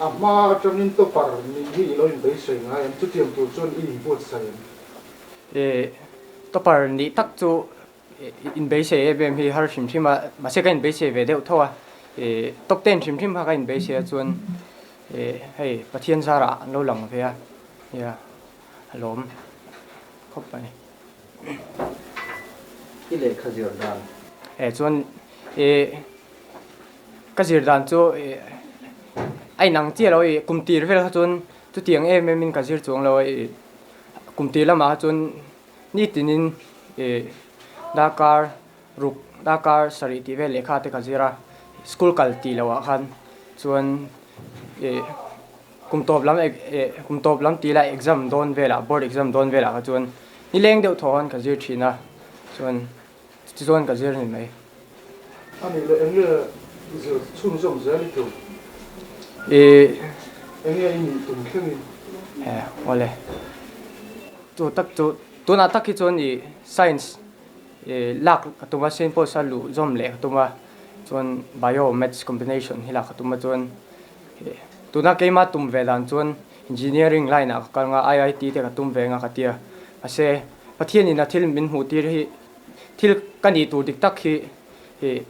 A hma atangin topper nih hi i lo inbeisei ngai em? Chutiang tur chuan i inbuatsaih em? E, topper nih tak chu inbeisei em em hi har hrim hrim a, mahse ka inbeisei ve deuh tho a. E, top ten hrim hrim kha ka inbeisei a chuan e, hei Pathian zarah an lo lang ve a, nia a lawm khawp mai. I lehkha zir dan. E, chuan e, Ka zir dan chu a inang chiah lo i kum tir vel kha chuan chutiang em em in ka zir chuang lo a i kum tir lamah kha chuan nitinin i darkar ruk darkar sarih tih vel lehkha te ka zir a school kal tih loh ah khan chuan i kum tawp lam kum tawp lam tih lah exam dawn velah board exam dawn velah kha chuan nileng deuh thaw khan ka zir thin a chuan Tichuan ka zir ni mai. A nih leh eng nge zir chhunzawm zel i tum? I. Eng nge i nih tum thlengin? He, awle. Chu tak chu, tunah tak hi chuan i science i lak ka tum a, Saint Paul's a luh zawm leh ka tum a, chuan bio maths combination hi lak ka tum a chuan tuna keima tum ve dan chuan engineering line ah ka kal nga IIT te ka tum ve nga ka tia. Mahse, Pathianin a thil min hmuh tir hi thil ka nih tur dik tak hi hi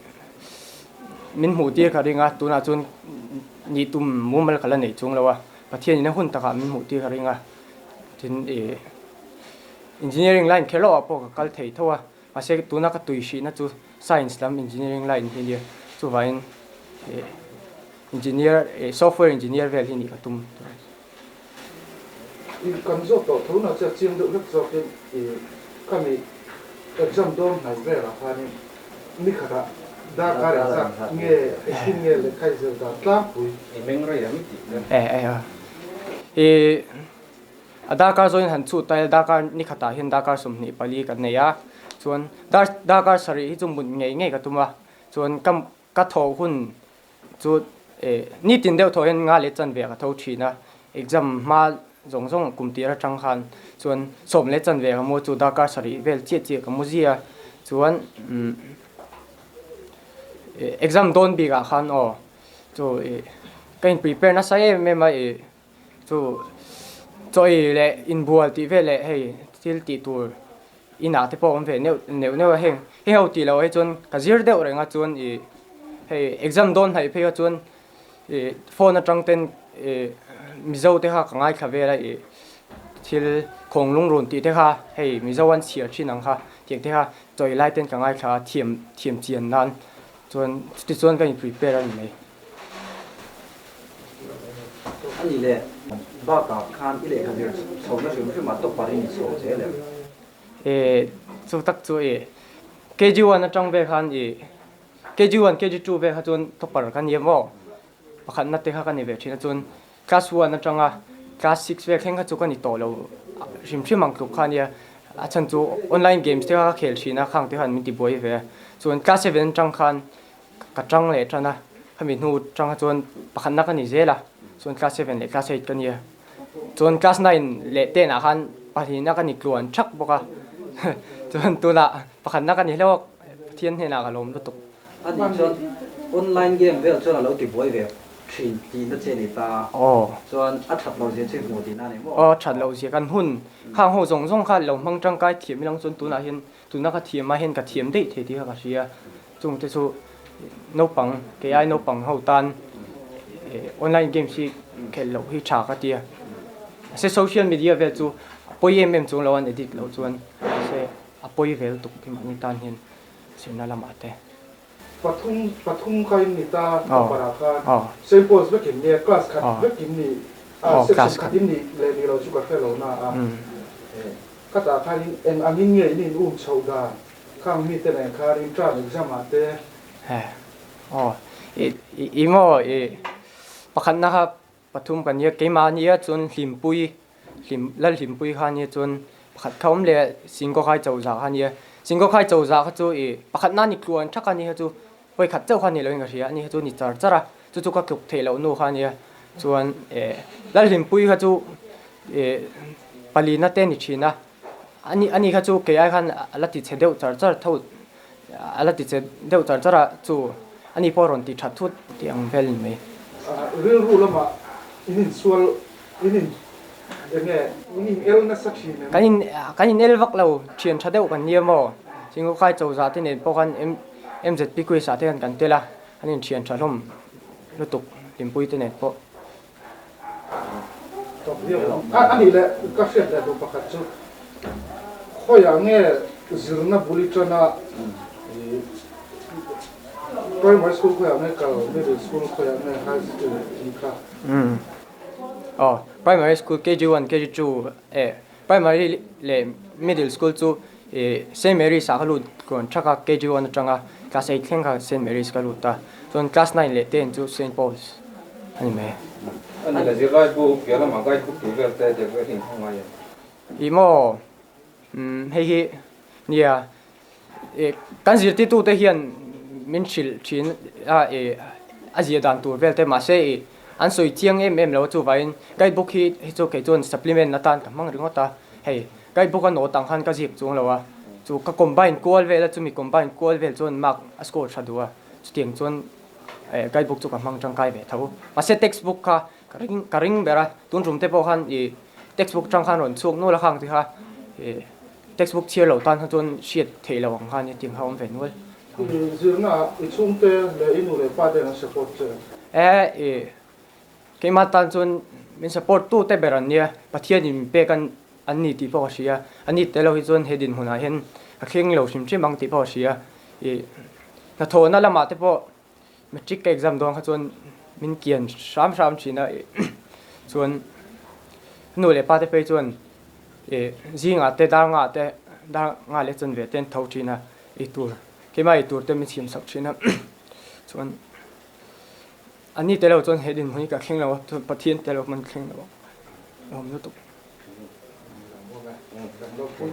min hmuh tir ka ring a, tunah chuan nih tum mumal ka la nei chung lo a, Pathianin a hun takah min hmuh tir ka ring a, tin ih engineering line kher loh ah pawh ka kal thei tho a, mahse tuna ka tui hrihna chu science lam engineering line hi nia, chuvangin ih engineer ih software engineer vel hi nih ka tum. I kan zawk tawh tho na chiah chiang deuh hlek zawkin i ka mi exam dawn hnai velah khanin ni khatah darkar engzat nge engtin nge lehkha i zir dan tlangpui. I meng rei ang tih te. E e a. I a darkar zawhin han chhut ta ila darkar ni khatah hian darkar 24 kan nei a chuan dar darkar sarih hi chu mut ngei ngei ka tum a chuan ka Ka thawh hun chu nitin deuh thawh hian nga leh chanve ka tho thin a, exam hma zawng zawng kum tir atang khan chuan sawm leh chanve ka mu chu darkar sarih vel chiah chiah ka mu zia chuan exam dawn bik ah khan aw chu ka in prepare nasa em em a chu chaw ei leh inbual tih vel leh hei thil tih tur Inah te pawh awm ve neuh neuh neuh a heng heng ho tih loh hi chuan ka zir deuh reng a chuan ih hei exam dawn hnaih phei kha chuan ih phone atang ten ih Mizo te kha ka ngaithla vel a ih thil khawng lungrun tih te kha hei Mizo an chhiar thin ang kha tiang te kha chawi lai ten ka ngaithla a thiam thiam chian nan chuan chutichuan ka in prepare a ni mai. A nih leh bakah khan i lehkha zir chhohna hrim hrim ah topper i ni chho zel em? E chu tak chu e KG1 atang vel khan e KG1 KG2 vel kha chuan topper ka ni emaw pakhatna te kha ka ni ve thin a chuan class one atanga class six vel thleng kha chu ka ni tawh lo hrim hrim ang tluk kha ania a chhan chu online games te kha ka khel thin a khang te khan min ti buai ve a chuan class seven atang khan Ka tang leh tan a, khami hnu tang kha chuan pakhatna ka ni zel a, chuan class seven leh class eight ka ni a, chuan class nine leh ten ah khan pahnihna ka ni tluan thak bawk a, chuan tunah pakhatna ka ni hlauh a, Pathian hnenah ka lawm lutuk. A nih chuan online game vel chuan a lo ti buai ve thin tihna che ni ta, chuan a that loh zia chu i hmuh tihna a ni maw? Aw, that loh zia kan hun khang ho zawng zawng kha lo hmang tangkai thiam ilang chuan tunah hian tuna ka thiam ah hian ka thiam daih thei tih kha ka hria. Chungte chu naupang kei ai naupang ho tan online games hi khelh loh hi tha ka ti a. Mahse social media vel chu a pawi em em chung lo an edit loh chuan mahse a pawi vel tuk hi mahni tan hian zirna lamah te. Pathum pathum kha in ni ta topper ah khan Saint Paul's vek in nia class khat vek in ni a section khat in ni leh ni lo chu ka hre lo na a khatah khan in eng angin nge in in um chhoh dan Khang mite nen khan in term exam ah te. He aw i i maw i pakhatna kha pathum kan nia keimah ania chuan hlimpui hlim lal hlimpui kha ania chuan pakhat kha awm leh Singkawkhai chawhzah kha ania Singkawkhai chawhzah kha chu i pakhatna ni tluan thak a ni kha chu hawi khat chauh kha ni loin ka hria ani kha chu ni char char a chu chu ka tluk theih loh nu kha ania chuan eh lal hlimpui kha chu eh palina te ni thin a. Ani ani kha chu kei ai khan a la ti chhe deuh char char tho a la ti chhe deuh char char a chu ani pawh a rawn ti tha thut tih ang vel ni mai. Rilru lamah In insual, in in enge in in el nasa thin em? Kan in kan in el vak lo, thian tha deuh kan nia maw? Singukai chawza te nen pawh khan MZP quiz ah te khan kan tel a, an in thian tha hlawm lutuk hlimpui te nen pawh. Tawp viau lo. A nih leh ka hriat leh duh pakhat chu khawiah nge zirna bul i tan a primary school khawiah nge kal middle school khawiah nge high school tih kha. Aw primary school KG one KG two eh primary leh middle school chu ih Saint Mary's ah ka lut tluan thak a KG one atanga class eight thleng kha Saint Mary's ka lut a chuan class nine leh ten chu Saint Paul's a ni mai. A ni la zirlai bu piah lamah guide book tih vel te deuh vel hi in hmang ngai em? Ih maw umm hei hi nia ih kan zirtirtute hian min hrilh thin a ih a zir dan tur vel te mahse ih an sawi chiang em em lo a chuvangin guide book hi hei chu kei chuan supplement atan ka hmang ringawt a hei guide book a note ang khan ka ziak chuang lo a chu ka combine kual vel a chumi combine kual vel chuan mark a score tha duh a chutiang chuan eh guide book chu ka hmang tangkai ve tho mahse text book kha ka ring ka ring ber a tun tum te pawh khan ih text book atang khan rawn chhuak nual a khang te kha ih Textbook chhiar loh tan kha chuan hriat theih loh ang khan hetiang kha a awm ve nual. I zirna ah i chhungte leh i nu leh pa ten an support che em? E, i keimah tan chuan min support tu te ber an nia, Pathian in min pek an an ni tih pawh ka hria, a ni tel lo hi chuan he dinhmun ah hian ka thleng lo hrim hrim ang tih pawh ka hria, i hnathawhna lamah te pawh Matric ka exam dawn kha chuan min kian hram hram thin a chuan nu leh pa te phei chuan ih zingah te dar ngah te dar ngah leh chawn ve te an tho thin a ei tur keimah ei tur te min siam sak thin a chuan an ni tel lo chuan he dinhmun hi ka thleng lo a chuan Pathian tel lo man thleng lo a awm lutuk.